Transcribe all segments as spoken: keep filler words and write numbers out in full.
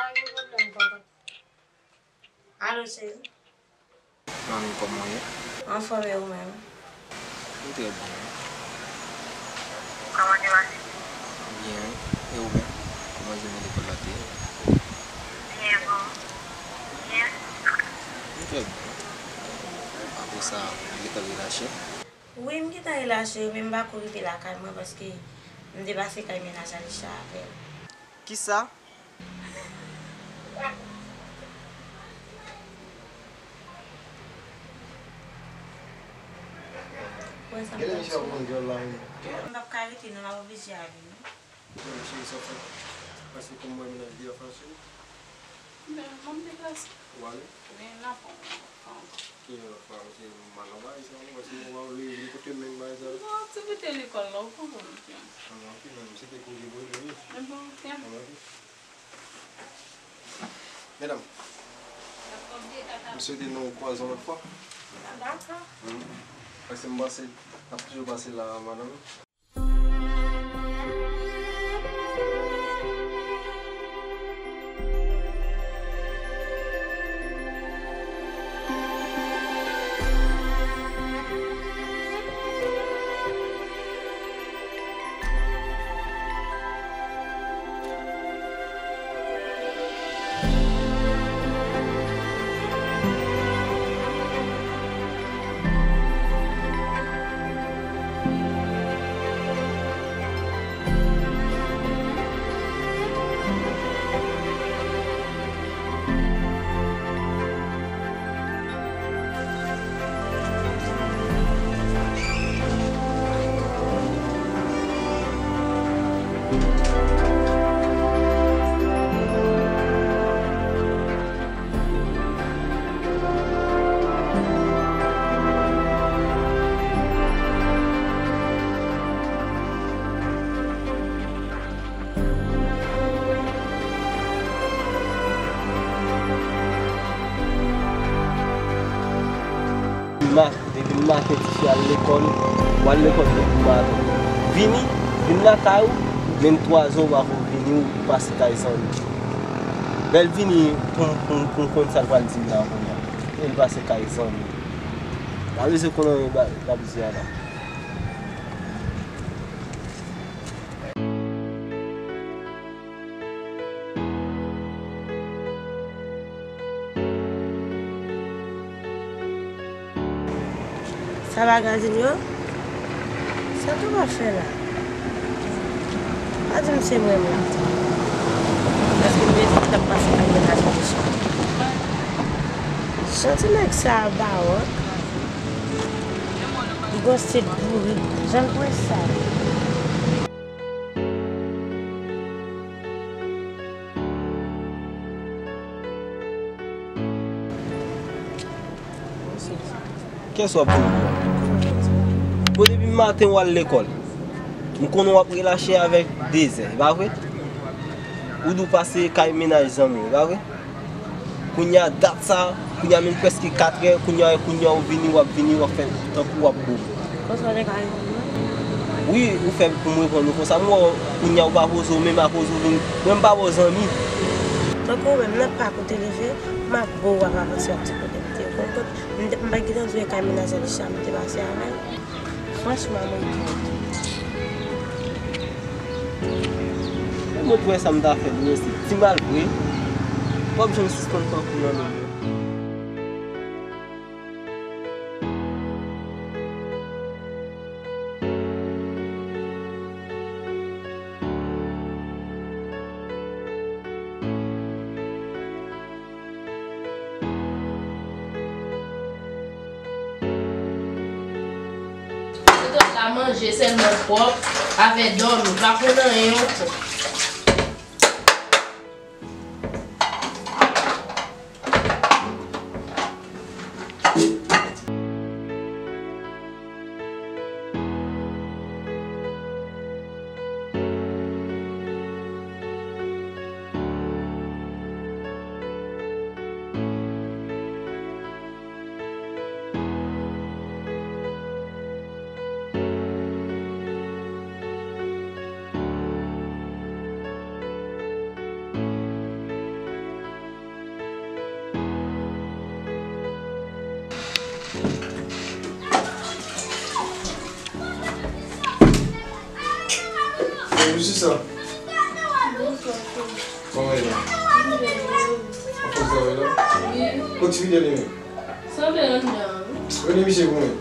Pa gen pwoblèm, kòkòt. Alo, cheri. Manmi, kòman w ye? Anfòm, e ou menm? M trè byen. Kòman te pase? Byen, wi. E ou menm? Kòman jounen lekòl la te ye? Byen, bon. Byen. M trè byen. Apre sa, ou gentan relache? Wi, m gentan relache, men m pa ko rive lakay mwen paske m te pase kay mennaj Alisha avè l. Kisa? Wè sa m t ap di. Gade misye ap konn dyòl la menm. M p ap ka rete non, m ap oblije ale non. Cheri, sa w fè? Paske kòm mwen mennaj li an fache. Men, m ap deplase. Ou ale? Men, n ap pran yon lòt fwa ankò. Ki yon lòt fwa? Paske m mal nan bagay sa, non? Paske mwen pa vle vin kote menm bagay sa. Bon, aktivite lekòl la, ou konprann, frè m. An, ok, men misye te koze pou li, wi. Men bon, ok. An, ok. Medam, m swete nou kwaze yon lòt fwa. Dakò. Mm. Paske m pase, n ap toujou pase la, madanm. Depi maten, tifi al lekòl, w al lekòl depi maten. Vini, vin lakay ou, menm twa zè w pa ko vini, ou pase kay zanmi. Lè l vini, pou m, pou m, pou m konn sa l pral di m la kounye a. E l pase kay zanmi. Pa bezwen konn anyen ba, l ap di a la. Sa va, Gazilyo? Sa tou w ap fè la? Pa di m se mwen m la. Paske m te di m t ap pase ak mennaj Richard. Jan ti nèg sa a bawòt. Li gon stil bourik. Jan l pran sa. Kiyès w ap di? Bon, depi maten w al lekòl. M konnen w ap relache avèk dezè, e pa vre? Ou di w pase kay mennaj zanmi w, e pa vre? Kounye a dat sa, kounye a menm prèske katrè, kounye a, kounye a w vini, w ap vini, w ap fè tankou w ap bo. Konsa w te ka reponn mwen? Wi, ou fè pou m reponn ou konsa. M wè w, kounye a w pa poze w, menm akoz ou vin, mwen m pa ba w zanmi. Tankou ou menm nan pak ou te leve, m ap bo w ap avanse w ap di kote m te ye. Konn kot, m te, m pa t gentan di w e kay mennaj Alisha m te pase avè l. Franchman, mwen tou. Mwen tou wè sa m ta fè, mwen se ti mal vre. W ap janm sispann tankou nan men mwen. Tout la manje sèlman pwòp avè dòmi, pa konn anyen ankò. Sista. Bonswa, cheri. Kòman w ye la? Anfòm travay la? Wi. Kot ti Fidèl ye menm? Sanble anndan an, wi. Rele misye pou mwen.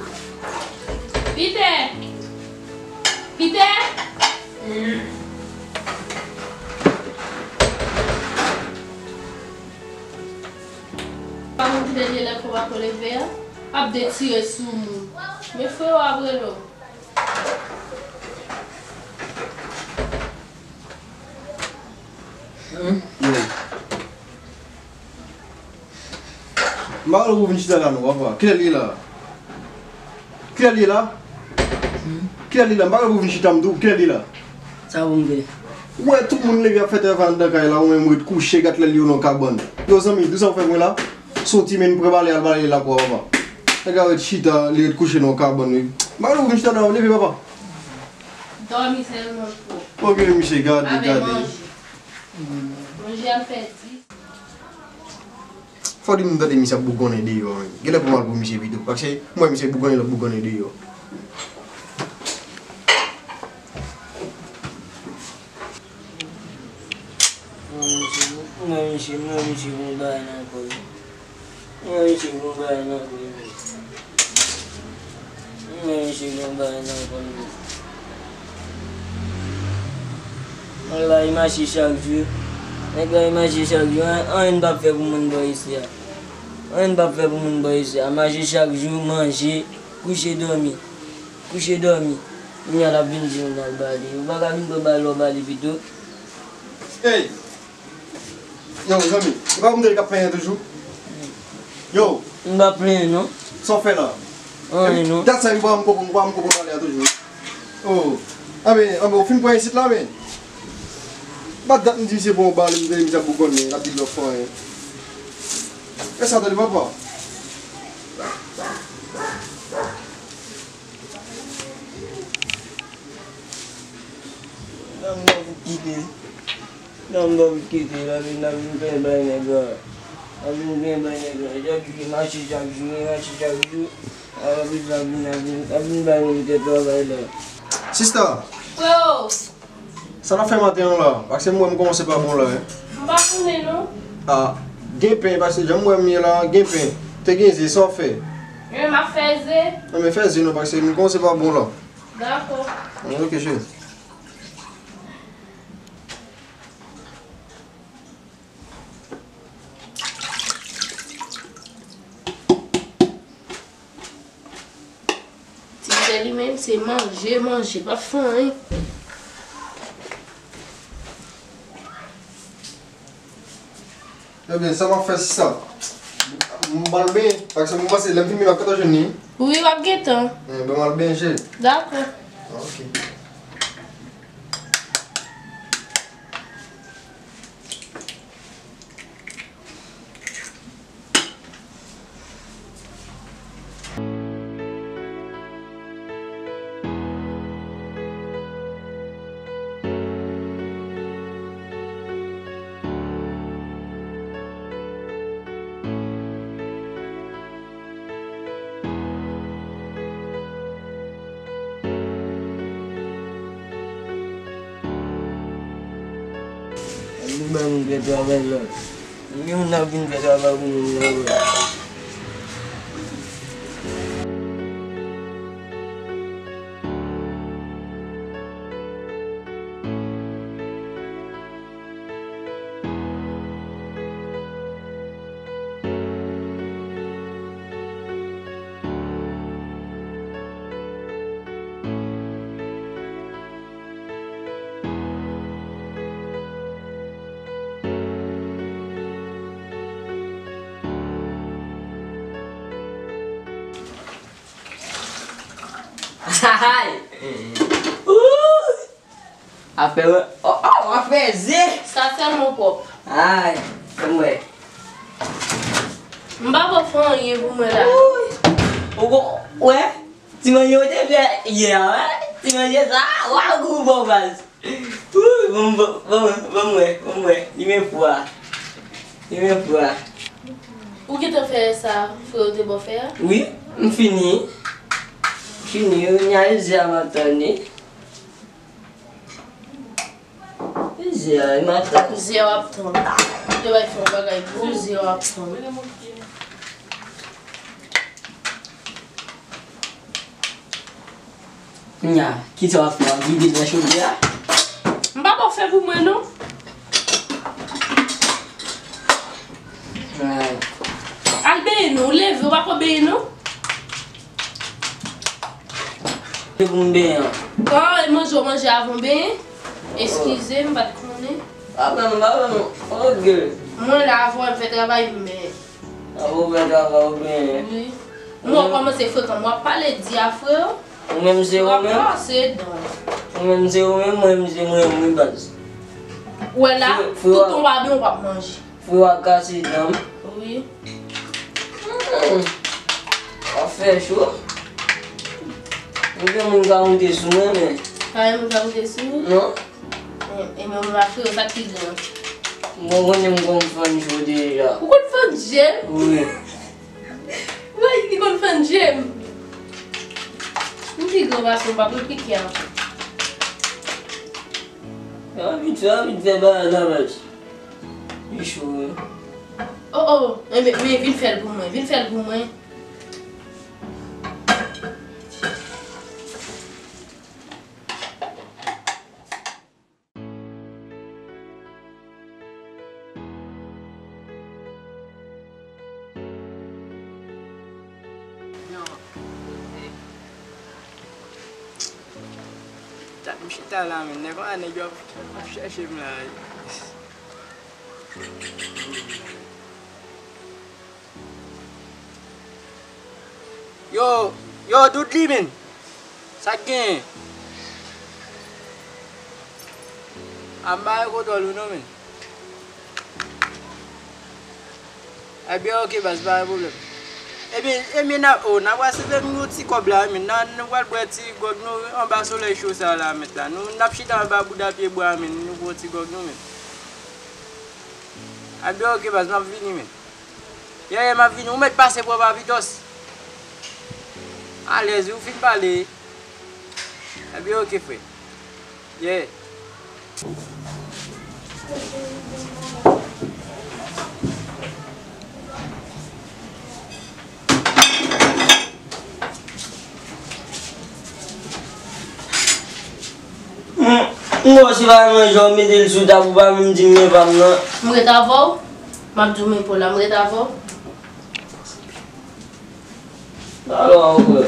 Pitè! Pitè! Pa moun ki dènye lè konba pou leve a, ap detire sou moun. Men frè w ap rele w. Yo. M pa rele w pou vin chita la non, papa. Kilè l ye la? Kilè l ye la? Kilè l ye la? M pa rele w pou vin chita, m di w, kilè l ye la? Sa pou m fè? Ou wè tout moun leve ap fè travay anndan kay la, ou menm ou ret kouche, gad lè l ye w nan kabann. Yo zanmi, di sa w fè mwen la? Soti men pran bale al bale lakwa papa. Nèg la ret chita, li ret kouche nan yon kabann wi. M pa rele w pou vin chita la, leve papa. Dòmi sèlman twòp. Ok misye, gade, gade. Manje. Manje ap fè dis. Fò di m tande misye ap bougonnen deyò menm. Genlè pou m al pou misye pito. Paske m wè misye bougonnen, l ap bougonnen deyò. Mwen, misye, mwen, misye, mwen, misye, mwen, bagay nan kò l. Mwen, misye, mwen, bagay nan kò l. Mwen, misye, mwen, bagay nan kò l. Nèg la, li mache chak jou. Nèg la, li mache chak jou. An-, anyen n p ap fè pou moun bò isi a. Anyen n p ap fè pou moun bò isi a. Mache chak jou, manje, kouche, dòmi. Kouche dòmi. Kounye a l ap vin di nou n al bale. Ou pa ka vin pran bale, w bale pito. Ey! Yo, zanmi, e pa pou m te k ap plenyen toujou? Yo! M pa plenyen, non. Sa w fè la? Anyen, non. Dat sa, m pa m konprann, m pa m konprann bale a toujou. Oh! Anben, anben, ou fin pran isit la, men. Bat dat m di misye pran yon bale, m tande misye ap bougonnen, l ap di l lòt fò anyen. Fè sa, tande, papa. Nan m nan vin kite. Nan m nan vin kite. N ap vin, n ap vin plen bay nèg la. N ap vin plen bay nèg la. Chak jou, mache chak jou, mache chak jou. N ap vin, n ap vin, n ap vin, n ap vin bay moun ki travay la. Sista! Freo! Sa n ap fè maten an la? Paske m wè m kòmanse pa bon la, en. M pa konnen, non. A, gen pen, paske jan m wè m ye la, gen pen. Te gen ze, sa w fè? Men m ap fè ze. Non, men fè ze non, paske m kòmanse pa bon la. Dakò. Ok, cheri. Ti sè li menm, se manje, manje, pa fè anyen. Ebyen, sa m ap fè, se sa. M pral benyen, paske m panse lè m fin benyen, m ap gentan jwenn li. Wi, w ap gentan. Ebyen, m al benyen, cheri. Dakò. Ok. Ann nou bay moun fè travay la. Gen moun ap vin fè travay pou moun nan vre. Ay! Ooh! Afè, oh, oh, afè ze! Sa sèlman pwòp. Ay, fè m wè. M pa pral fè anyen pou mwen la. Ooh! Ou kon, wè? Ti manje ou te fè yè a, wè? Ti manje sa, wa gou bon baz. Ooh, bon, bon, bon, bon, mwen, bon, mwen. Li men fwa. Li men fwa. Ou gentan fè sa frè ou te ba w fè a? Wi, m fini. M fini, m al ze a m ap tann li. Ay, matant. Zye w ap tann. Te bay fè yon bagay gwo, zye w ap tann. Kounya, kisa w ap fè? W ap vide l nan chodyè a? M pa ba w fè pou mwen, non. Ay. Al benyen non, ou leve, ou pa ko benyen non. Se pou m benyen an. Bon, e manje w manje avan w benyen? Eskize, m pa t konnen. Pa pè m, pa pè m. Ok. Mwen la, avan w fè travay m, men. Avan w fè travay ou benyen? Wi. M wè w kòmanse frekan, m w ap pale di a frè w. Ou menm se ou menm? W ap kase dan. Ou menm se ou menm, mwen menm se mwen menm, wi, baz. Ou wè la, frè, frè, tout tan w pa benyen, w p ap manje. Frè w ap kase dan m. Wi. Hmm. W ap fè cho. M gen moun ka moute sou mwen, men. Pa gen moun ka moute sou ou? Non. E, e men mwen ap fè sa ki gran. Mwen konnen m konn fann cho deja. Ou konn fann je m? Wi. Woy, li konn fann je m. M pi gran pase w, m p ap replike ankò. Sa vit, sa vit fè bagay la, baz. Li cho, wi. Oh, oh, men, men vin fè l pou mwen, vin fè l pou mwen. Dat m chita la, men nèg la, nèg yo ap chèche m la. Yo, yo, Doudli, men. Sa k genyen? A m pa gen kontwòl ou non, men. Ebyen, oke, baz, pa gen pwoblèm. Ebyen, ebyen, n a, o, n a pral seve nou yon ti kòb la, men. N a, nou pral bwè ti gwòg nou anba solèy cho sa la, mèt la. Nou, n ap chita anba bouda pye bwa, men. Nou pran ti gwòg nou, men. Ebyen, oke, baz, m ap vini, men. Yeah, yeah, m ap vini. Ou mèt pase pran pa Vitòs. Alèz, wi, ou fin pale. Ebyen, oke, frè. Yeah. M, m wè w se pa manje w mete l sou tab, ou pa menm di m men pa m nan. M ret avè w. M ap di w men pa w la, m ret avè w. Alò, frè.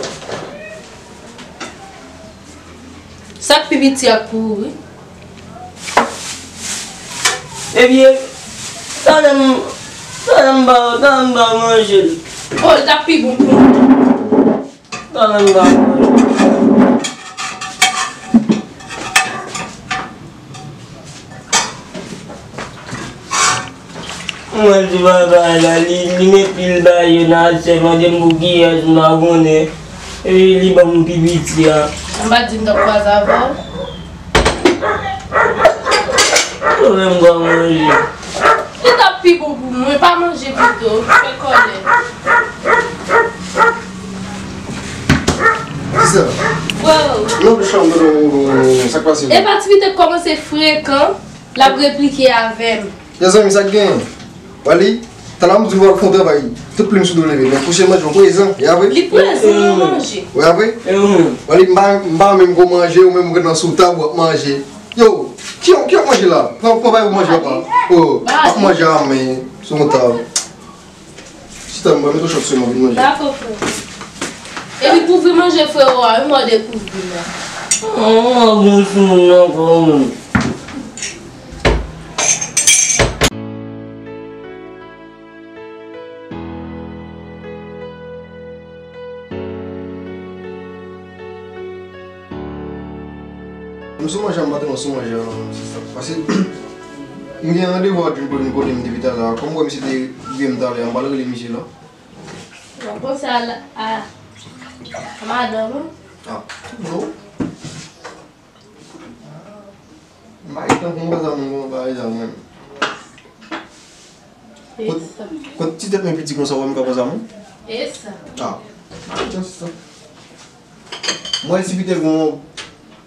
Sa k pi piti a k pou ou, wi. Ebyen, talè m, talè m ba, talè m ba manje l. Oh, l t ap pi bon pou ou. Talè m ba manje l. Mwen di bagay la, li, li met pil bagay yo nan asyèt, mande m pou kiyès, m pa konnen. Epi li ban m pi piti a. M pa t di m t ap kwaze avè w. Ou menm pa manje. Li t ap pi bon pou mwen, pa manje pito, fè kòlè. Kisa? Wow. Non, chanm, non, sa k pase? Epa, ti pito kòmanse frekan. L ap replike avè m. Mezanmi, sa k genyen? Wali, talè m di w al fè yon travay, tout plim sou do w leve. Men pwochènman, jwenn prezan, e a vre? Li prezan nan manje. Wi, a vre? Wali, m pa, m pa menm ko manje, ou menm ou ret nan sou tab, w ap manje. Yo, ki, ki w ap manje la? Pran, pran bagay pou manje, papa. Oh, w ap manje a men, sou yon tab. Chita, m pral mete yon chòk sou mwen, vin manje. Dakò, frè. Epi kouvri manje frè w a, wi, mòde kouvri la. An, an, bon sou moun nan ankò, wi. M sou manje a, m pa tèlman sou manje a, non, sista. Paske m gen randevou ak June Pauline kote m depi talè a. Kòm m wè misye te rele m talè a, m pral rele misye la. Bon, panse a, a, a madanm ou? Ah, non. M pa gen tan pou m pase moun konsa, e sa mwen. Kot, kot ti tèt mwen piti konsa, w wè m ka pase moun? E sa? Ah, m pa gen tan, sista. Mwen, si Pita gon,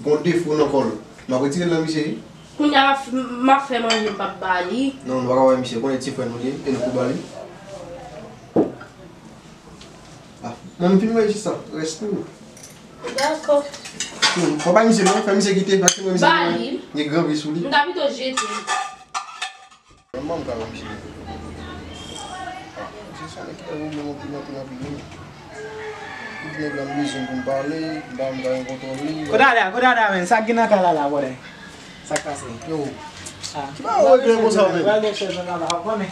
gon defo nan kò l, m ap retire l nan misye, wi. Kounye a m ap f-, m ap fè manje, m p ap ba li. Non, nou pa ka bay misye. Konnen ti frè nou li ye, e nou pou ba li. Ah, mwen m fin manje sa, rès pou ou. Dakò. Hmm, fò bay misye non, fè misye kite, paske mwen misye gen gran vi sou li. M ta pito jete. Mwen m ka wè misye. Ah, misye se yon nèg ki gen pwoblèm anpil, anpil, anpil, wi. Tout nèg la m bezwen pou m pale, m pa, m pa gen kontwòl li. Kote ale a, kote ale a, men? Sa k gen nan kay la la, brother? Sa k pase? Yo. Ah. Ki bagay w regle konsa, men? Pral gen chèz nan la, w konnen.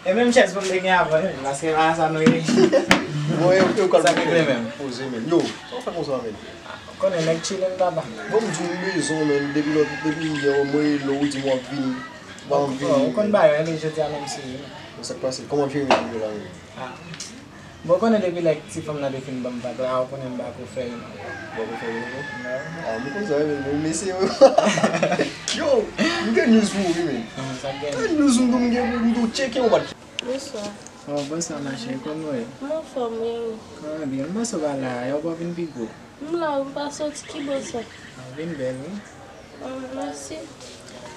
E menm chèz pou m te gen avan, men, paske la sa nou ye. Bon, e, e, ou kal sa k regle menm? Poze, men. Yo, sa w fè konsa, men? Ou konnen nèg chilling papa. Bon, m di w m bezwen w, men, depi lòt, depi yè, mwen rele w, ou di m w ap vini. Ou pa anvi vini. Ou konn bagay, men jodi a menm si. Bon, sa k pase? Kòman w ap jere nèg yo la, men? Ah. Bon, ou konnen depi lè ti fanm nan te fin ban m vag la, ou konnen m pa ko fè l non. Ou pa ko fè l non? Non. Ah, m konn sa, men, men, mesye, yo, m gen news pou ou, wi, men. Ah, sa k gen? Gen news m di w, m gen, m di w tcheke, ou pa t. Bonswa. Oh, bonswa, ma cheri, kòman w ye? M anfòm, e ou? Kòman byen? M panse w pa la, e ou pa vin pi gwo? M la, m pa soti, ki bò sa? Ah, ou vin bèl, wi. Ah, mèsi.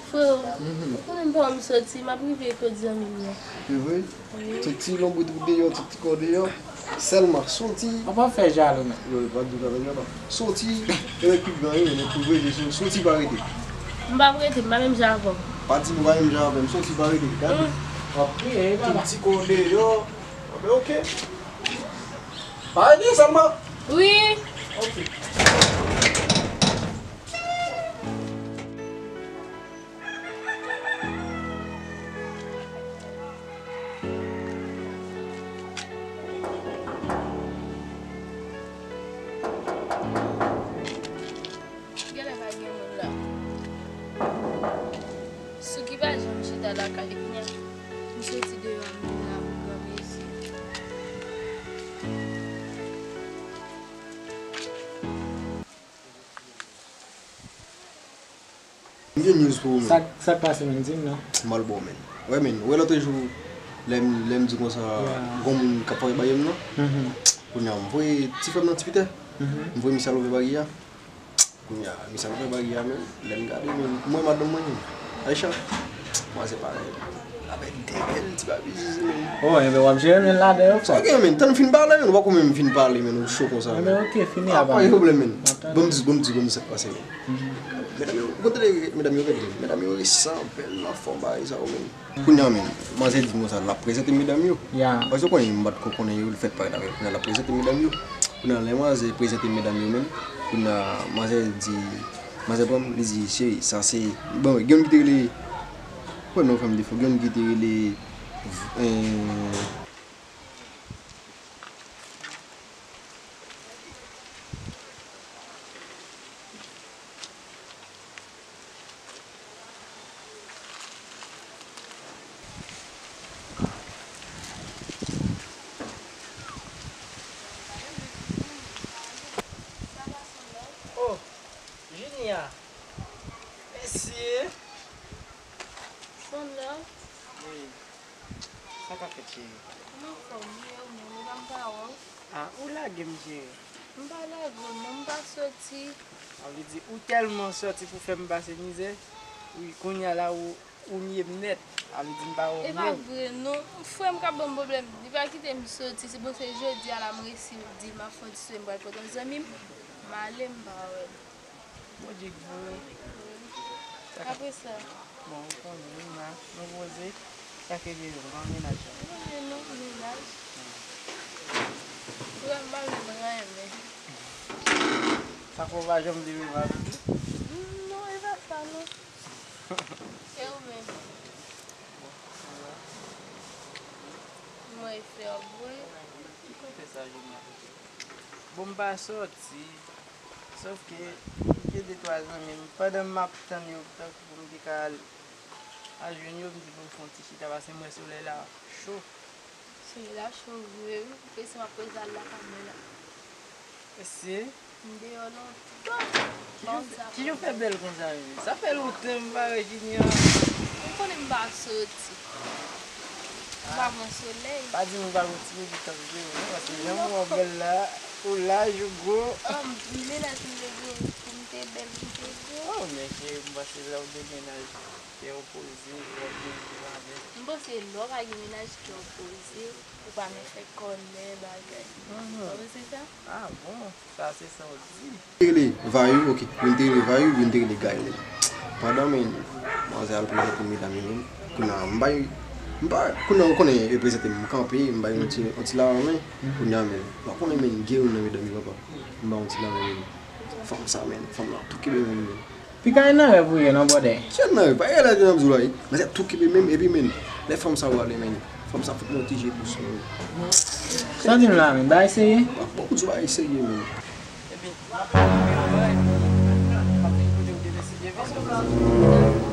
Freo, ou konnen m pa janm soti, m ap rive kot zanmi m nan. Se vre? Wi. Tout ti lonbrit ou deyò, tout ti kò deyò. Sèlman, soti. Papa fè jalou, men. Yo, yo pa di w sa, non. Soti, e pi gran, yo, men pou vre, soti pa rete. M p ap rete, m pa menm jan avè w. Pa di nou pa menm jan avè m, soti pa rete. Gade. Mm. W ap tout ti kò deyò. Anben, oke. Pa rete, Salma. Wi. Oke. Genlè pa gen moun la. Souki pa janm chita lakay li kounye a. M soti deyò a, m vin la pou m pran plezi. M gen news pou ou, men. Sa, sa k pase, men? Di m non. M al ba w, men. Wè, men. Wè lòt jou, lè m, lè m di konsa, gon moun k ap fè bagay m nan. Kounye a, m voye ti frè m nan ti pita. M voye misye al ouvè bagay a. Kounye a, misye ap fè bagay a menm, lè m gade menm, mwen madanm mwen menm, Aisha, manzè parèy avèk de bèl ti baby zizi menm. Oh, enben w ap jere menm ladan yo, frè. Sa gen menm, tann fin pale menm, ou pa konn menm fin pale menm, ou cho konsa menm. Enben oke, fini a, pa gen pwoblèm menm. Ban m di, ban m di, ban m di sa k pase menm. Medam yo, ou konn tande medam yo rele, medam yo resan, bèl, anfòm, bagay sa yo menm. Kounye a menm, manzè di m konsa, l ap prezante medam yo. Ya. Paske w konnen, m pa t ko konnen yo, l fèk parèt avè yo. Kounye a, l ap prezante medam yo. Kounye a, lè manzè prezante medam yo menm, kounye a, manzè di, manzè pran m, li di, cheri, sa se, bon, gen youn ki te rele, kwè non, fè m defo, gen youn ki te rele, eh, Oh, Junia. Mèsi. Sandra. Wi. Sa k ap fèt, cheri? M anfòm, wi, e ou menm, ou pa m pa wè w? Ah, ou lage m, cheri. M pa lage w, non, m pa soti. Sa vle di, ou tèlman sòti pou fè m pase mizè, wi, kounye a la, ou, ou nye m nèt. Sa vle di, m pa wè w menm. E pa vre, non. Frè m k ap ban m pwoblèm. Li pa kite m soti. Se bon, se jodi a la, m resi di l m ap fè yon ti swen, m pral kote yon zanmi m. M ale, m pa wè l. Bondye k voye w. Apre sa. Bon, ou konnen, wi, ma, nou poze. Sa k rive yo, ou pa nan mennaj la? Mwen non, mennaj. Frè m pa menm renmen. Sa fè w pa janm vle wè Eva piti? Non, Eva pa non. E ou menm? Bon, sa va. Mwen e frè w vre. Ki kote sa, Junia? Bon, m pa sòti. Sòf ke m gen de twa zanmi m, pandan m ap tann yo tankou pou m te ka al, al jwenn yo, m di pou m fè yon ti chita, paske m wè solèy la cho. Solèy la cho vre, wi. Prese m ap prese al lakay mwen la. Mesye. M deyò lontan. Kijan w fè bèl konsa, menm? Sa fè lontan m pa wè Junior. Ou konnen m pa soti. M pa pran solèy. Pa di m ou pa gon ti bebe tank vre, non, paske jan m wè w bèl la. Pou laj ou gwo. Oh, m- mennaj m te gen pou m te bèl, pou m te gwo. Oh, men cheri, m panse lè w gen mennaj, kè w poze, w ap byen viv avèk. M panse lè w pa gen mennaj, kè w poze, ou pa nan fè kòlè, bagay. Ou pa panse sa? Ah bon, sa se sa w di. Te rele Vayou, ok. Youn te rele Vayou, youn te rele Gaël. Pandan men manzè al prezante m medam yo men. Kounye a m bay m pa kounye a ou konnen yo prezante m, m kanpe, m bay yon ti yon ti lamen. Kounye a men. Ou konnen men gen youn nan medam yo papa. M bay yon ti lamen men. Fanm sa men, fanm nan tou kenbe men men. Piga e nan rèv ou ye non brother. Kèt nan pa yè la te nan bzou la. Manzè tou kenbe men epi men. Lè fanm sa wale men. Fanm sa fout monte je dous men. Sa w di m la men, bagay serye? Bon, pou di bagay serye men. Epi, m ap fè yon bagay, m ap fè kote ou te deside vin.